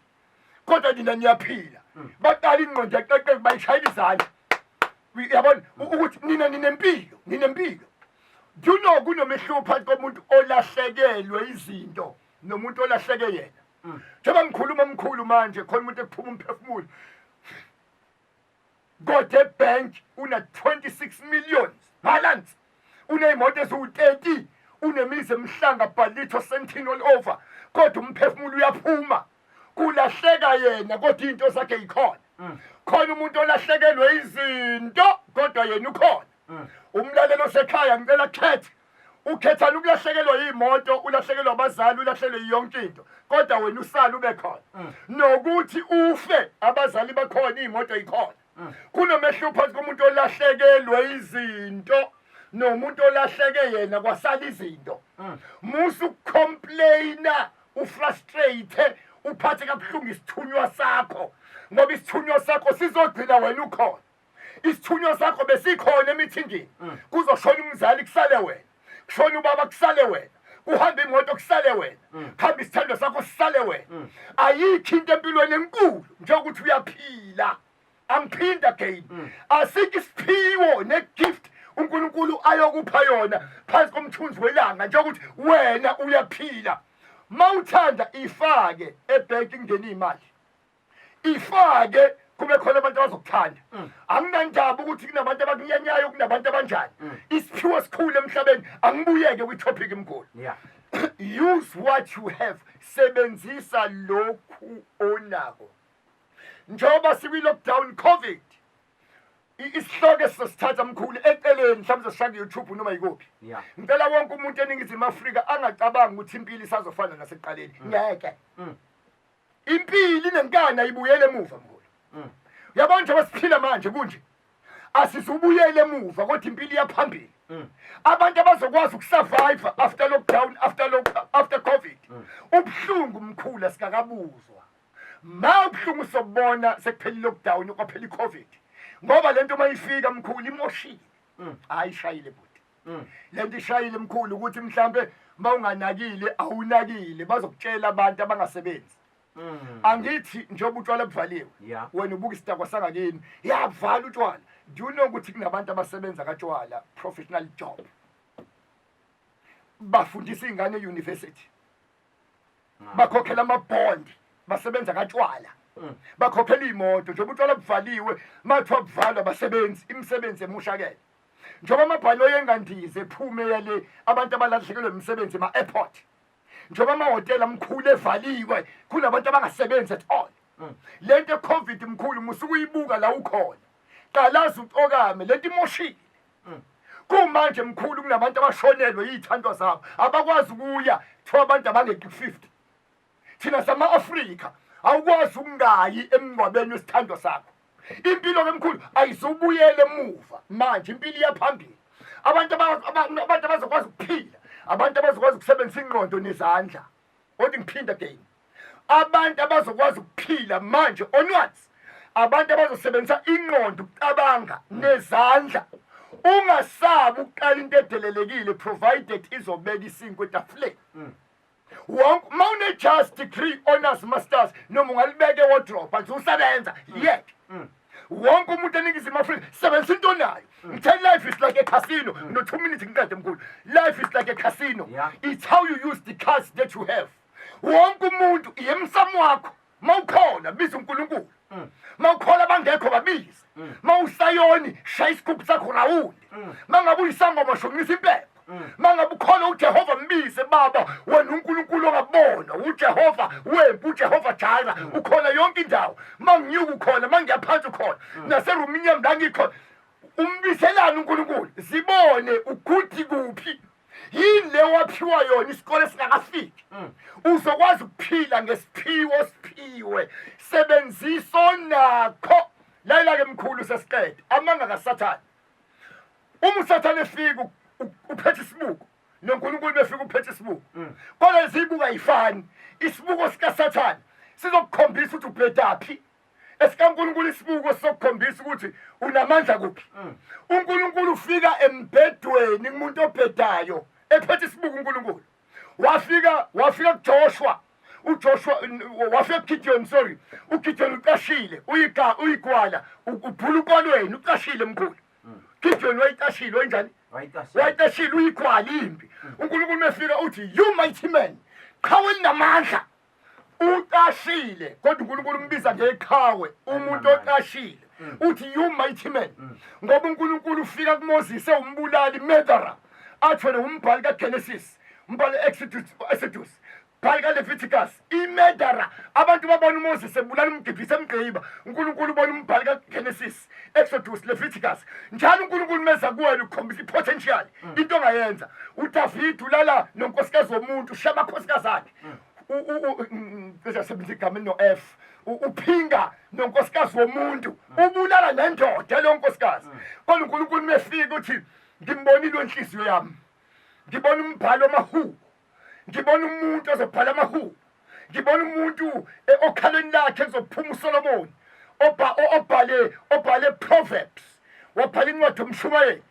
kodwa nina niyaphila. Baqala ingqondo yaqeqeka, bayishayela izandla. Uyabona ukuthi nina ninempilo, ninempilo. Do you know kunomehluko phakathi komuntu olahlekelwe izinto nomuntu olahleke yena? Njengoba ngikhuluma omkhulu manje, khona umuntu ekuphuma umphefumulo, kodwa ebank una 26 million balance, uneyimoto eziwu-30, unemizi eMhlanga, Ballito, Sandton, all over, kodwa umphefumulo uyaphuma. Kulahleka yena, kodwa into zakhe yikhona. Khona umuntu olahlekelwe izinto, kodwa yena ukhona. Umlalelo osekhaya, ngicela khethe ukhethana ukulahlekelwa yimoto, ulahlekelwa abazali, ulahlekelwe yonke into, kodwa wena usala ube khona, nokuthi ufe abazali bakhona, iy'moto yikhona. Kunomehluko phakathi komuntu olahlekelwe izinto nomuntu olahleke yena kwasala izinto. Musa ukucomplaina, ufrustrate, uphathe kabuhlungu isithunywa sakho, ngoba isithunywa sakho sizogcina wena ukhona. Isithunywa sakho besikhona emithingini, kuzoshona umzali kusale wena, kushona ubaba kusale wena. Kuhamba imoto kusale wena. Kuhamba isithandwa sakho sisale wena. Ayikho into empilweni enkulu njengokuthi uyaphila. Angiphinda again. Asikho isiphiwo negift uNkulunkulu ayokupha yona phansi komthunzi welanga njengokuthi wena uyaphila. Mawuthanda ifake ebhenki kungena imali. Ifake kube khona abantu abazokuthanda. Anginandaba ukuthi kunabantu abakunyanyayo, kunabantu abanjani. Isiphiwo esikhulu emhlabeni, angibuyeke kwi-topic mkhulu. Use what you have, sebenzisa lokhu onako. Njengoba sikwi-lockdown COVID, isihloko esizosithatha mkhulu eceleni, mhlawumbe sishaya ku-YouTube noma yikuphi. Ngicela wonke umuntu eNingizimu Afrika angacabangi ukuthi impilo isazofana nasekuqaleni. Ngeke. Impilo inenkani, ayibuyele emuva mkhulu. Uyabona njengoba siphila manje kunje, asizubuyele emuva, kodwa impilo iyaphambili. Abantu abazokwazi ukusurvive after lockdown, after COVID, ubuhlungu mkhulu asikakabuzwa. Ma ubuhlungu sobona sekuphela i-lockdown, kwaphela i-COVID, ngoba lento uma ifika mkhulu imoshile. Hayi, ishayile bhuti. Lento ishayile mkhulu, ukuthi mhlambe mawunganakile, awunakile, bazokutshela abantu abangasebenzi. Angithi njengoba utshwala buvaliwe, wena ubuka isidakwa sangakini, yavala utshwala. Do you know ukuthi kunabantu abasebenza katshwala, professional job, bafundisa iy'ngane e-university, bakhokhela ama-bond, basebenza katshwala, bakhokhela iy'moto. Njengoba utshwala buvaliwe, mathiwa buvalwa basebenzi, imisebenzi emoshakele. Njengoba amabhanoyi engandize ephume yale, abantu abalahlekelwe imisebenzi ema-airport. Njengoba amahhotela mkhulu evaliwe, kunabantu abangasebenzi at all. Lento e-COVID mkhulu, musuke uyibuka la ukhona, qalaza ucokame, lento imoshile. Kumanje mkhulu kunabantu abashonelwe iy'thandwa zabo, abakwazi ukuya, kuthiwa abantu abangeqi ku-50. Thina sama-Afrika, awukwazi ukungayi emngcwabeni wesithandwa sakho. Impilo ke mkhulu ayizubuyela emuva manje, impilo iyaphambili. Abantu abazokwazi ukuphila, abantu abazokwazi ukusebenzisa ingqondo nezandla. Kodwa ngiphinda again, abantu abazokwazi ukuphila manje onwards, abantu abazosebenzisa ingqondo ukucabanga nezandla. Ungasabi ukuqala into edelelekile, provided izobeka isinkwa etafuleni. Wonke uma une-just degree, honors, masters, noma ungalibeka ewardrobe, azusebenza yeke. Wonke umuntu eNingizimu Afrika, sebenzisa into onayo. Ngithe life is like a casino. No 2 minutes ngiqede mkhulu. Life is like a casino. It's how you use the cards that you have. Wonke umuntu iye emsamo wakho. Mawukhona biza uNkulunkulu, mawukhola abangekho babize, mawusayoni shaya isigubhu sakho rawundi, mangabe uyisangoma shonqisa impepho, mangabe ukholwa uJehova mbize, baba wena uNkulunkulu ongabonwa, uJehova wempi, uJehova Jira, ukhona yonke indawo. Manginyuka ukhona, mangiyaphansi ukhona, naserumini yami la ngikhona. Umbiselani uNkulunkulu, zibone ukuthi kuphi, yini le waphiwa yona isikole singakafiki. Uzokwazi ukuphila ngesiphiwo siphiwe, sebenziso nakho. Layela ke mkhulu, sesiqede amanga kaSathane. Uma uSathane efika uphethe isibuko, noNkulunkulu befika uphethe isibuko, kodwa izibuko ayifani. Isibuko sikaSathane sizokukhombisa ukuthi ubhedaphi, esikaNkulunkulu isibuko sizokukhombisa ukuthi unamandla kuphi. UNkulunkulu ufika embhedweni kumuntu obhedayo ephethe isibuko. uNkulunkulu wafika kuJoshua, uJoshua wafika kuGideon, sorry, uGideon ucashile, uyika uyigwala, ubhula ukolweni, ucashile mkhulu. Gideon wayicashile, wenjani? Wayicashile, uyigwala impi. uNkulunkulu mefika uthi, "You mighty man," qhawe elinamandla. Ucashile, kodwa uNkulunkulu umbiza ngeqhawe umuntu ocashile, uthi, "You mighty man," ngoba uNkulunkulu ufika kuMoses ewumbulali, murderer, athi wena umbhali kaGenesis, umbhali Exodus, bhali kaLeviticus, imurderer. Abantu babona uMoses ebulala umgibhisi emgqiba, uNkulunkulu ubona umbhali kaGenesis, Exodus, Leviticus. Njalo uNkulunkulu meza kuwena ukukhombisa i-potential, into ongayenza. UDavid ulala nonkosikazi womuntu, ushiya amakhosikazi akhe, cishe igama elino-F, uphinga nonkosikazi womuntu, ubulala nendoda leyo nkosikazi, kodwa uNkulunkulu mefika uthi, "Ngimbonile wenhliziyo yami, ngibona umbhalo wamahubo, ngibona umuntu ozobhala amahubo, ngibona umuntu okhalweni lakhe kuzophuma uSolomon obhale Proverbs, wabhala incwadi yomshumayeli."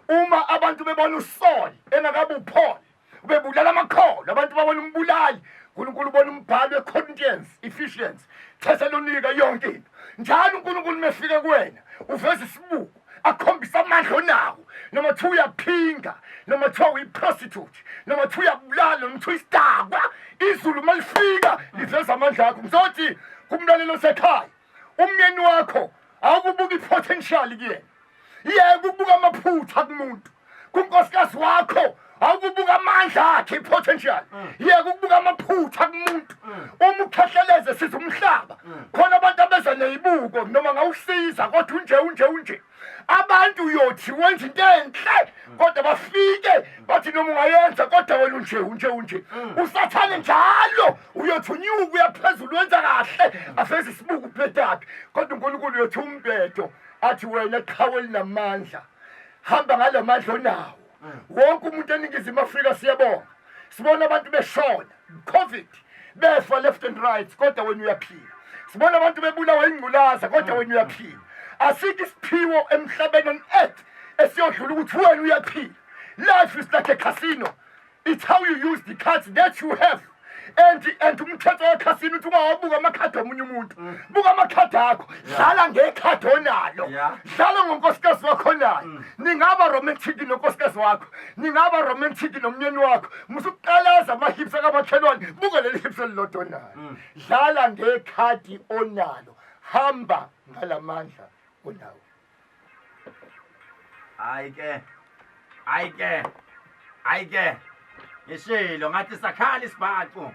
Uma abantu bebona uSaul engakabe uPaul. Ubebulala amakholwa, abantu babona umbulali. uNkulunkulu ubona umbhalo weCorinthians, Ephesians, Thessalonika, yonke into. Njalo uNkulunkulu mefika kuwena uveza isibuko, akhombisa amandla onawo. Noma kuthiwa uyaphinga, noma kuthiwa uyi-prostitute, noma kuthiwa uyabulala, noma kuthiwa isidakwa, izulu uma lifika liveza amandla akho. Ngizothi kumlaleli osekhaya, umyeni wakho awukubuka i-potential kuyena, yeke ukubuka amaphutha kumuntu. Kunkosikazi wakho awukubuka amandla akhe, i-potential, yeke ukubuka amaphutha kumuntu. Uma ukhehleleze siza umhlaba, khona abantu abeza neyibuko noma ngawusiza, kodwa unje unje unje. Abantu uyothi wenza into enhle, kodwa bafike bathi noma ungayenza, kodwa wena unje unje unje. Usathane njalo uyothi unyuka uyaphezulu, wenza kahle, afeze isibuko ubhedaphi, kodwa uNkulunkulu uyothi umbhedo, athi wena qhawe elinamandla, hamba ngala mandla onawo. Wonke umuntu eNingizimu Afrika, siyabonga, sibona abantu beshona COVID, befa left and right, kodwa wena uyaphila. Sibona abantu bebulawa ingculaza, kodwa wena uyaphila. Asikho isiphiwo emhlabeni, on earth, esiyodlula ukuthi wena uyaphila. Life is like a casino. It's how you use the cards that you have. And umthetho wekhasino uthi ungawabuka amakhadi omunye umuntu, buka amakhadi akho. Dlala ngekhadi onalo. Dlala ngonkosikazi wakho onayo. Ningaba romantic nonkosikazi wakho, ningaba romantic nomnyeni wakho. Musukuqalaza ama-hips akamakhelwane, buka leli hips elilodwa onayo. Dlala ngekhadi onalo, hamba ngalamandla onawo. Hayi ke, hayi ke, hayi ke, ngishilo ngathi sakhala isibhaxu,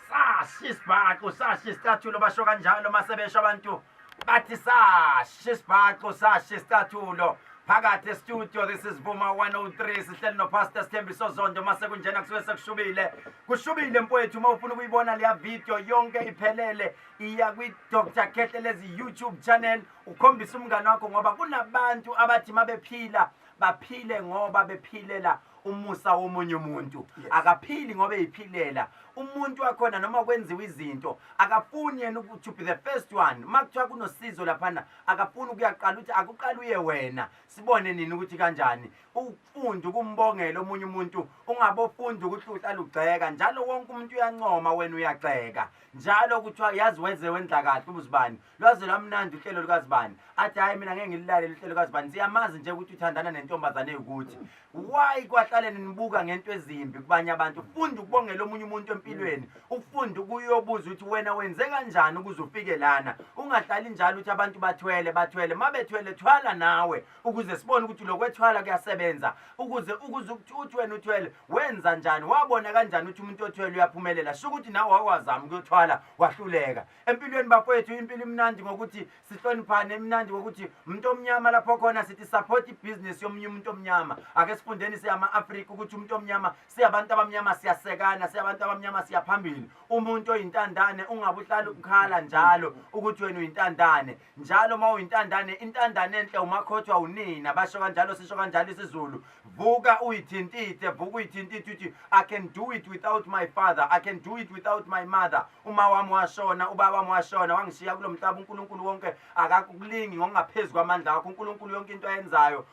sasha isibhaxu, sasha isicathulo. Basho kanjalo mase besho abantu, bathi sasha isibhaxu, sasha isicathulo phakathi e-studio. This is Vuma 103, sihleli noPastor Sithembiso Zondo. Mase kunjena kusuke sekushubile, kushubile mfowethu. Uma ufuna ukuyibona leya video yonke iphelele, iya kwi-Dr Khehlelezi YouTube channel, ukhombise umngane wakho, ngoba kunabantu abathi mabephila baphile ngoba bephilela umusa womunye umuntu. Akaphili ngoba eyiphilela umuntu wakhona. Noma kwenziwa izinto, akafuni yena to be the first one. Uma kuthiwa kunosizo laphana, akafuni ukuyaqala, ukuthi akuqala uye wena, sibone nini ukuthi kanjani. Ufunda ukumbongela omunye umuntu, ungabofunda ukuthi uhlala ugxeka njalo. Wonke umuntu uyancoma, wena uyagxeka njalo. Kuthiwa yazi wenze wenza kahle ubuzibani, lwaze lwamnandi uhlelo lukazibani, athi hhayi, mina ngeke ngililalele uhlelo lukazibani, siyamazi nje ukuthi uthandana nentombazane eyukuthi. Why kwahlaleni nibuka ngento ezimbi kubanye abantu? Funda ukubongela omunye umuntu empilweni, ufunde ukuyobuza ukuthi wena wenze kanjani ukuze ufike lana. Ungahlali njalo ukuthi abantu bathwele, bathwele. Ma bethwele, thwala nawe ukuze sibone ukuthi lokwethwala kuyasebenza, ukuze uthi wena uthwele, wenza njani, wabona kanjani ukuthi umuntu othwele uyaphumelela? Sho ukuthi nawe wakwazama ukuyothwala, wahluleka empilweni. Bafowethu, impilo imnandi ngokuthi sihloniphane, imnandi ngokuthi umuntu omnyama lapho khona sithi support ibhizinisi yomunye umuntu omnyama. Ake sifundeni siyama-Afrika ukuthi umuntu omnyama, siyabantu abamnyama siyasekana, siyabantu abamnyama siyaphambili. Umuntu oyintandane, ungabe uhlala ukukhala njalo ukuthi wena uyintandane njalo. Uma uyintandane, intandane enhle umakhothwa unina, basho kanjalo, sisho kanjalo isiZulu. Vuka uyithintithe, vuka uyithintithe, uthi I can do it without my father, I can do it without my mother. Uma wami washona, ubaba wami washona, wangishiya kulo mhlaba, uNkulunkulu wonke akakulingi ngokungaphezu kwamandla akho. uNkulunkulu yonke into ayenzayo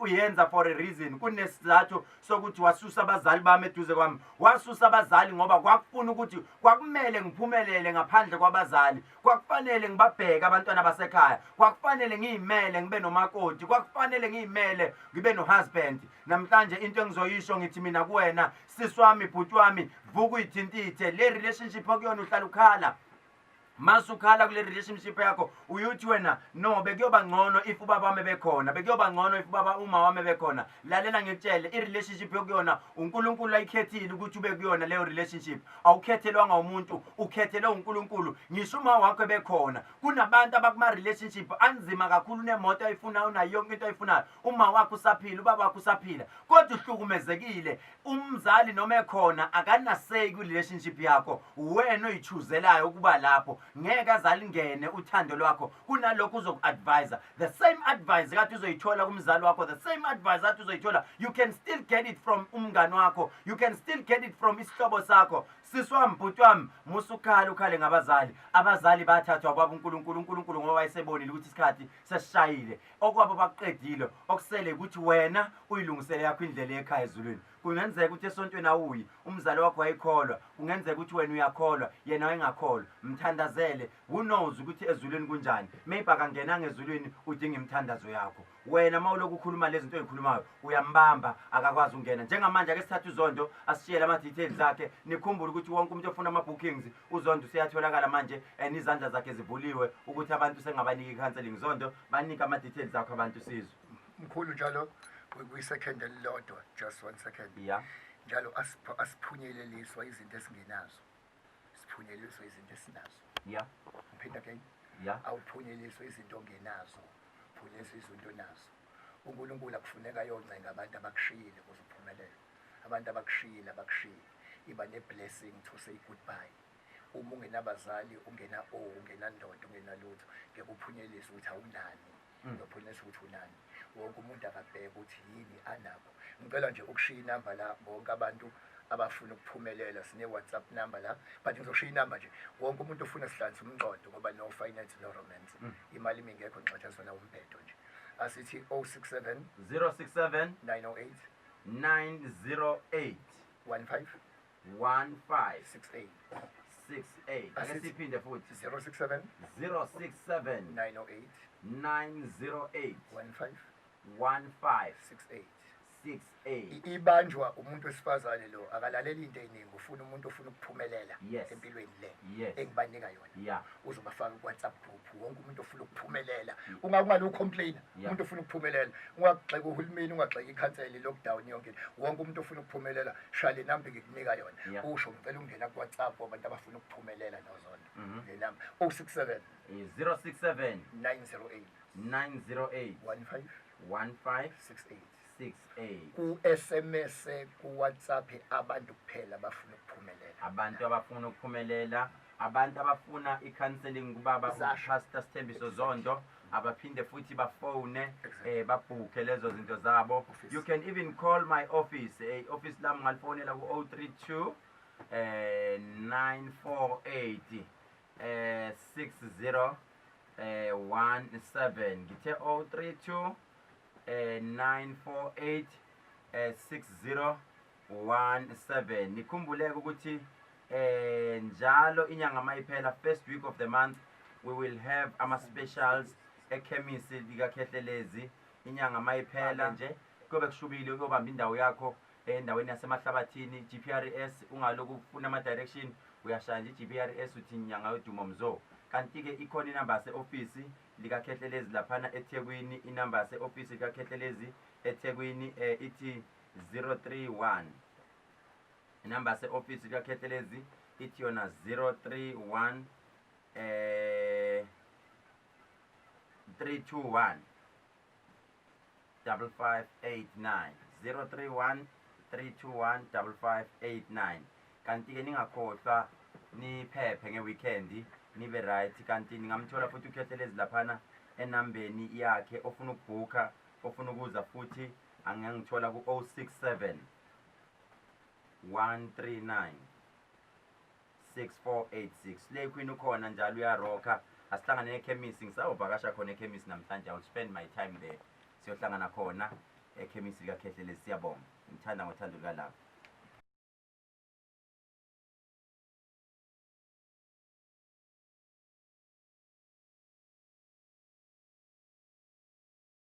uyenza for a reason. Kunesizathu sokuthi wasusa abazali bami eduze kwami. Wasusa abazali ngoba kwakufuna ukuthi kwakumele ngiphumelele ngaphandle kwabazali. Kwakufanele ngibabheke abantwana basekhaya, kwakufanele ngiyimele ngibe nomakoti, kwakufanele ngiyimele ngibe no-husband. Namhlanje into engizoyisho, ngithi mina kuwena sisi wami, bhuti wami, vuka uyithintithe le relationship okuyona. Uhlala ukhala, masukhala kule relationship yakho, uyuthi wena no, bekuyoba ngcono if ubaba wami bekhona, bekuyoba ngcono if ubaba uma wami bekhona. Lalela ngikutshele, i-relationship yokuyona uNkulunkulu ayikhethile ukuthi ube kuyona leyo relationship. Awukhethelwanga umuntu, ukhethelwe uNkulunkulu. Ngisho uma wakho ebekhona, kunabantu abakuma-relationship anzima kakhulu, unemoto ayifunayo, unayo yonke into ayifunayo, uma wakho usaphila, ubaba wakho usaphila, kodwa uhlukumezekile. Umzali noma ekhona akanasay kwi-relationship yakho. Wena oyichuzelayo ukuba lapho. Ngeke azalingene uthando lwakho, kunalokho uzoku-advisa. The same advice kade uzoyithola kumzali wakho, the same advice kade uzoyithola, you can still get it from umngani wakho, you can still get it from isihlobo sakho. Sisi wami, bhuti wami, musukhala ukhale ngabazali. Abazali bathathwa kwabo uNkulunkulu, uNkulunkulu ngoba wayesebonile ukuthi isikhathi sesishayile. Okwabo bakuqedile, okusele ukuthi wena uyilungisele yakho indlela ekhaya ezulwini. Kungenzeka ukuthi esontweni awuyi, umzali wakho wayekholwa, kungenzeka ukuthi wena uyakholwa, yena wayengakholwa. Mthandazele, who knows ukuthi ezulwini kunjani. Maybe akangenanga ezulwini, udinga imithandazo yakho. Wena uma ulokhu ukhuluma lezi zinto oy'khulumayo, uyambamba, akakwazi ukungena. Njengamanje ake sithathe uZondo asishiyele ama-details akhe. Nikhumbule ukuthi wonke umuntu ofuna ama-bookings, uZondo useyatholakala manje and izandla zakhe zivuliwe ukuthi abantu sengabanika i-counselling. Zondo, banike ama-details akho abantu sizwe. Mkhulu njalo kwi-second elilodwa, just one second. Njalo asiphunyeleliswa izinto esingenazo, siphunyeleliswa izinto esinazo. Ngiphinda again. Awuphunyeliswa izinto ongenazo, phunyeleliswa izinto onazo. uNkulunkulu akufuneka ayoncenga abantu abakushiyile ukuze uphumelele. Abantu abakushiyile abakushiye. Iba ne-blessing to say goodbye. Uma ungenabazali, ungena o, ungenandoda, ungenalutho, ngeke uphunyeliswe ukuthi awunani. Uyophunyelisa ukuthi unani. Wonke umuntu akabheke ukuthi yini anakho. Ngicela nje ukushiya inamba la bonke abantu abafuna ukuphumelela, sine WhatsApp number la, but ngizoshiya inamba nje. Wonke umuntu ofuna sihlanze umqondo ngoba no finance no romance. Imali imingekho ngixoxa sona umbhedo nje. Asithi 067 067 908 908 15 15 68. 68. Ake siphinde futhi. 067 067 908 908 15 15 68. 68. Ibanjwa umuntu wesifazane lo akalaleli into eziningi, ufuna umuntu ofuna ukuphumelela empilweni le engibanika yona. Uzobafaka ku WhatsApp group wonke umuntu ofuna ukuphumelela. Ungalokhu complain, umuntu ofuna ukuphumelela, ungagxeka uhulumeni, ungagxeka ikhansela, lockdown yonke. Wonke umuntu ofuna ukuphumelela, shaya le number ngikunika yona. Usho ngicela ungena ku WhatsApp abantu abafuna ukuphumelela noZondo. Le number 067 067 908 908 15 15 68. 68. Ku SMS, ku WhatsApp abantu kuphela abafuna ukuphumelela. Abantu abafuna ukuphumelela, abantu abafuna i-counseling kubaba Pastor Sithembiso Zondo, abaphinde futhi bafone, babhukhe lezo zinto zabo. You can even call my office. Office lami ngalifonela ku 032 948 60 17. Ngithe 032 948 6017. Nikhumbuleke ukuthi njalo inyanga mayiphela, first week of the month, we will have ama specials ekhemisi likaKhehlelezi. Inyanga mayiphela nje kuyobe kushubile, uyobamba indawo yakho endaweni yasemahlabathini GPRS. Ungaloku ufuna ama direction, uyashaya nje GPRS uthi inyanga yodumo mzo. Kanti ke ikhona inamba yase-ofisi likaKhehlelezi laphana eThekwini. Inamba yase-ofisi likaKhehlelezi eThekwini ithi 031. Inamba yase-ofisi likaKhehlelezi ithi yona 031 321 5589, 031 321 5589. Kanti ke ningakhohlwa niphephe nge-weekend, nibe right. Kanti ningamthola futhi uKhehlelezi laphana enambeni yakhe. Ofuna ukubhukha, ofuna ukuza futhi, angangithola ku-067 139 6486. Le queen ukhona njalo uyarocka. Asihlangane ekhemisi, ngisawuvakasha khona ekhemisi namhlanje. I will spend my time there. Siyohlangana khona ekhemisi likaKhehlelezi. Siyabonga, ngithanda ngothando lukalapha.